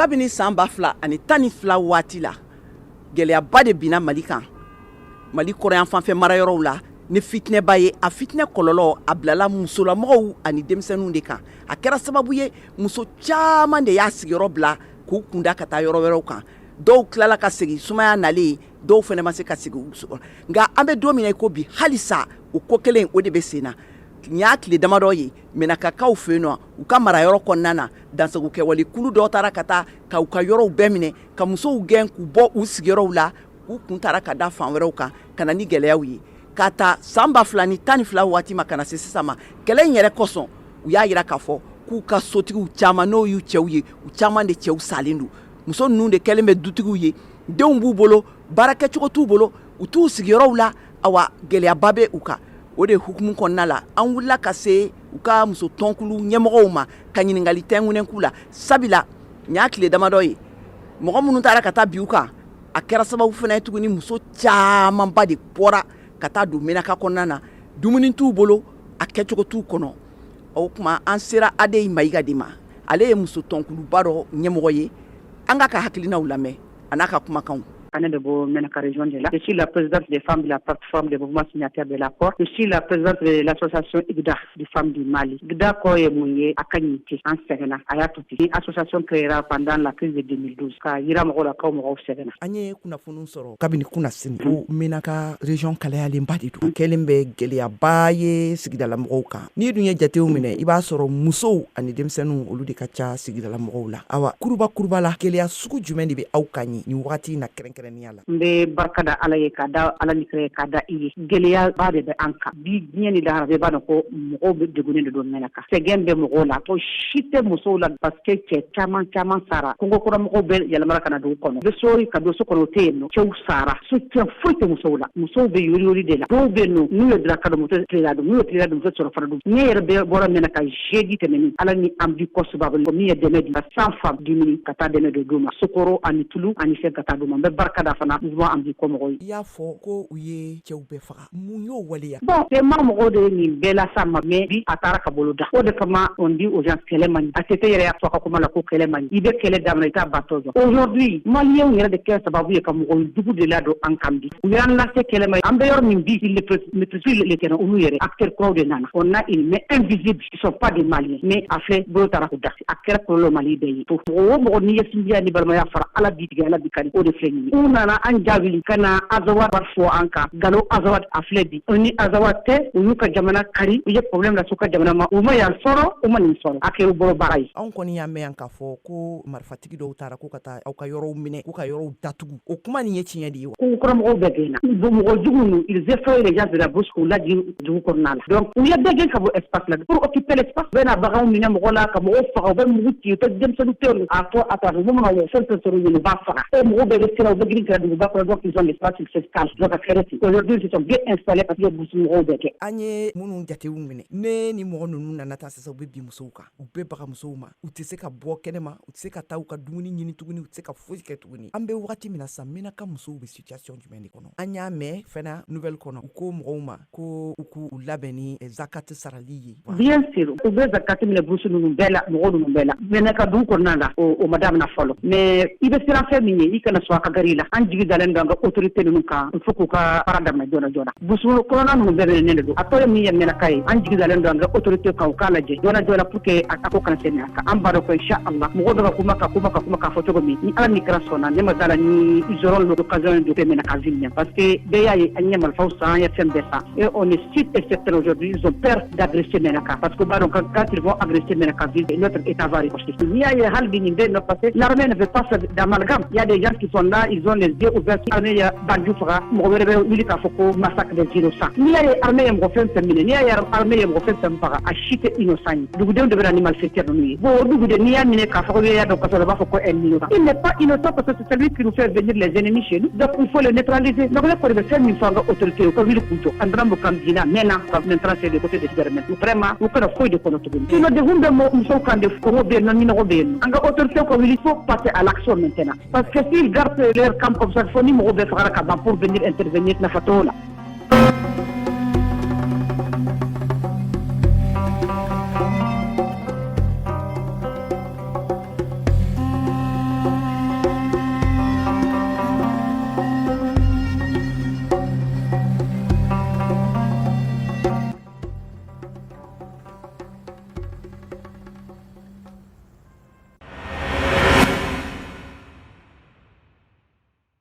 Kabini san 2012 waati la, gɛlɛyaba de binna Mali kan, Mali kɔrɔyan fanfɛ marayɔrɔw la ni fitinɛba ye. A fitinɛ kɔlɔlɔ, a bilala musolamɔgɔw ani denmisɛnninw de kan. A kɛra sababu ye, muso caman de y'a sigiyɔrɔ bila k'u kunda ka taa yɔrɔ wɛrɛw kan. Dɔw tilala ka segin sumaya nalen, dɔw fana ma se ka segin. Nka an bɛ don min na i ko bi, halisa o ko kelen o de bɛ sen na. Nin y'a tile damadɔ ye, Mɛnakakaw fɛ yen nɔ, u ka marayɔrɔ kɔnɔna na, dansagokɛwale kulu dɔ taara ka taa ka u ka yɔrɔw bɛɛ minɛ, ka musow gɛn k'u bɔ u sigiyɔrɔw la, k'u kun taara ka da fan wɛrɛw kan ka na ni gɛlɛyaw ye. K'a ta san 2012 waati ma ka na se sisan ma, kɛlɛ in yɛrɛ kosɔn, u y'a jira k'a fɔ k'u ka sotigiw caman, n'o y'u cɛw ye, u caman de cɛw salen don. Muso ninnu de kɛlen bɛ dutigiw ye, denw b'u bolo, baarakɛcogo t'u bolo, u t'u sigiyɔrɔw la. Awa, gɛlɛyaba bɛ u kan. O de hukumu kɔnɔna la, an wulila ka se u ka muso tɔnkulu ɲɛmɔgɔw ma ka ɲininkali tɛnkunen k'u la, sabula nin y'a tile damadɔ ye, mɔgɔ minnu taara ka taa bin u kan, a kɛra sababu fana ye tuguni, muso camanba de bɔra ka taa don Menaka kɔnɔna na. Dumuni t'u bolo, a kɛcogo t'u kɔnɔ. O tuma, an sera Adeyi Mayiga de ma. Ale ye muso tɔnkuluba dɔ ɲɛmɔgɔ ye. An ka hakilinaw lamɛn a n'a ka kumakanw. Ne bɛ bɔ Ménaka région de la. Je suis la présidente des femmes de la plateforme des mouvements signataires de l'accord. Je suis la présidente de l'association IGDA des femmes du Mali. IGDA kɔrɔ ye mun ye? A ka ɲi ten, an sɛgɛnna, a y'a to ten. Ni association créera pendant la crise de 2012 ka yira mɔgɔw la k'aw mɔgɔw sɛgɛnna. An ye kunnafoni sɔrɔ kabini kunasini ko Menaka région kalayalenba de don, kɛlen bɛ gɛlɛyaba ye sigidala mɔgɔw kan. N'i dun ye jatew minɛ, i b'a sɔrɔ musow ani denmisɛnninw, olu de ka ca sigidala mɔgɔw la. Awa, kuruba kuruba la, gɛlɛya sugu jumɛn de bɛ aw kan ye nin wagati na, kɛrɛnkɛrɛnnenya la? N bɛ barika da Ala ye, ka da Ala ni kira, ka da i ye. Gɛlɛyaba de bɛ an kan bi. Diɲɛ ni lahara, bɛɛ b'a dɔn ko mɔgɔw bɛ degunnen de don Mɛnaka. Sɛgɛn bɛ mɔgɔw la, ko si tɛ musow la, parce que cɛ caman caman sara. Kungo kɔnɔ mɔgɔw bɛ yɛlɛmana ka na dugu kɔnɔ, bɛ so ka don so kɔnɔ, o tɛ yen nɔ. Cɛw sara, soutien foyi tɛ musow la. Musow bɛ yori de la. Dɔw bɛ yen nɔ, n'u ye daraka dun, muso tilela dun, n'u ye tilela dun, muso sɔrɔ fana dun. Ne yɛrɛ bɛ bɔra Mɛnaka jeudi tɛmɛnen, Ala ni an bi kɔ sababu min ye dɛmɛ di ka 100 femmes dumuni ka taa dɛmɛ don d'u ma, sukaro ani tulu ani fɛn ka taa d'u ma. N bɛ barika da fana mouvement an bi kɔ mɔgɔw ye. I y'a fɔ ko u ye cɛw bɛɛ faga. Mun y'o waleya? Bon, tema mɔgɔw de ye nin bɛɛ las'a ma, mais bi a taara ka bolo da. O de kama, on dit aux gens, kɛlɛ man ɲi. ATT yɛrɛ y'a fɔ a ka kuma la ko kɛlɛ man ɲi. I bɛ kɛlɛ daminɛ, i t'a bantɔ dɔn. Aujourd'hui, Maliyɛnw yɛrɛ de kɛra sababu ye ka mɔgɔ jugu de ladon an kan bi. U y'an lase kɛlɛ ma. An bɛ yɔrɔ min bi, ils ne maîtrisent le terrain. Olu yɛrɛ, acteurs kuraw de nana. On a une main invisible qui sont pas des Maliens, mais a filɛ, bolo taara ko da. A kɛra kɔlɔlɔ Mali bɛɛ ye. Mɔgɔ o mɔgɔ, n'i ye sinjiya ni balimaya fara, Ala b'i tigɛ, Ala b'i kari. O de filɛ nin ye. U nana an jaabi ka na Azawad fɔ an kan, galo Azawad. A filɛ bi, ni Azawad tɛ, u y'u ka jamana kari, u ye problème lase u ka jamana ma. U ma yan sɔrɔ, u ma nin sɔrɔ, a kɛra u bolo baara ye. Anw kɔni y'a mɛn yan k'a fɔ ko marifatigi dɔw taara ko ka taa aw ka yɔrɔw minɛ, k'u ka yɔrɔw datugu. O kuma nin ye tiɲɛ de ye wa? Kungo kɔnɔmɔgɔw bɛɛ gɛnna. Mɔgɔ jugu ninnu, ils effraient les gens de la brousse k'u lajigin dugu kɔnɔna la. Donc u ye bɛɛ gɛn ka bɔ espace la pour occuper l'espace. U bɛ na baganw minɛ mɔgɔ la, ka mɔgɔw faga, u bɛ mugu ci, u tɛ denmisɛnnin tɛ yen. A fɔ a ta, u mana fɛn fɛn sɔrɔ yen, u b'a faga. E mɔgɔw bɛɛ bɛ siran, u bɛ girin ka duguba kɔnɔ. Donc ils ont l'espace, ils s'installent. Donc a kɛra ten. Aujourd'hui, ils sont bien installés parce que brousse mɔgɔw bɛɛ kɛ. An ye minnu jatew minɛ, ne ni mɔgɔ ninnu nana taa sisan, u bɛ bin musow kan, u bɛ baga musow ma. U tɛ se ka bɔ kɛnɛma, u tɛ se ka taa u ka dumuni ɲini tuguni, u tɛ se ka foyi kɛ tuguni. An bɛ wagati min na sisan, Menaka musow bɛ situation jumɛn de kɔnɔ? An y'a mɛn fana nouvelle kɔnɔ, u ko mɔgɔw ma ko u k'u labɛn ni zakati sarali ye. Bien sûr, u bɛ zakati minɛ brousse ninnu bɛɛ la, mɔgɔ ninnu bɛɛ la. Menaka dugu kɔnɔna la, o ma daminɛ fɔlɔ, mais i bɛ siran fɛn min ye, i kana sɔn a ka gari la. An jigi dalen don an ka autorité ninnu kan. Il faut k'u ka baara daminɛ joona joona. Brousse kɔnɔna ninnu bɛɛ minɛnen de don. A tɔ ye min ye Menaka ye, an jigi dalen don an ka autorité kan, u k'a lajɛ joona joona pour que a ko kana se a kan. An b'a dɔn ko insha Allah, mɔgɔw bɛ ka kuma, ka kuma, ka kuma, k'a fɔ cogo min, ni Ala ni kɛra sɔnna, ne ma da la ni ils auront l'occasion de faire Menaka ville, parce que bɛɛ y'a ye, an ye marifaw san, an ye fɛn bɛɛ san, et on est sûr et certain, aujourd'hui, ils ont peur d'agresser Menaka, parce que b'a dɔn, quand ils vont agresser Menaka ville, notre état va riposter. N'i y'a ye hali bi nin bɛ nɔ, parce que l'armée ne veut pas faire d'amalgame. Il y a des gens qui sont là, ils ont les yeux ouverts. Armée ye bandiw faga, mɔgɔ wɛrɛ bɛ wuli k'a fɔ ko massacre des innocents. N'i y'a ye armée ye mɔgɔ fɛn fɛn minɛ, n'i y'a ye armée ye mɔgɔ fɛn fɛn faga, a si tɛ innocent ye. Dugudenw de bɛ na ni malfaiteur ninnu ye. Bon, o duguden, n'i y'a minɛ k'a fɔ ko i y'a dɔn kasɔrɔ, u b'a fɔ ko un innocent. Il n'est pas innocent, parce que c'est celui qui nous fait venir les ennemis chez nous. Donc il faut le neutraliser. Donc ne kɔni bɛ fɛn min fɔ an ka autorité ye, u ka wuli k'u jɔ. An dɔrɔn kan binna mɛnna. Maintenant, c'est le côté de gouvernement. Vraiment, u kana foyi de kɔnɔ tuguni, sinon degun bɛ musow kan de. Kɔngɔ bɛ yen nɔ, minɔgɔ bɛ yen nɔ. An ka autorité ka wuli, il faut passer à l'action maintenant, parce que s'ils gardent leur camp comme ça, fo ni mɔgɔw bɛɛ fagara ka ban pour venir intervenir, nafa t'o la.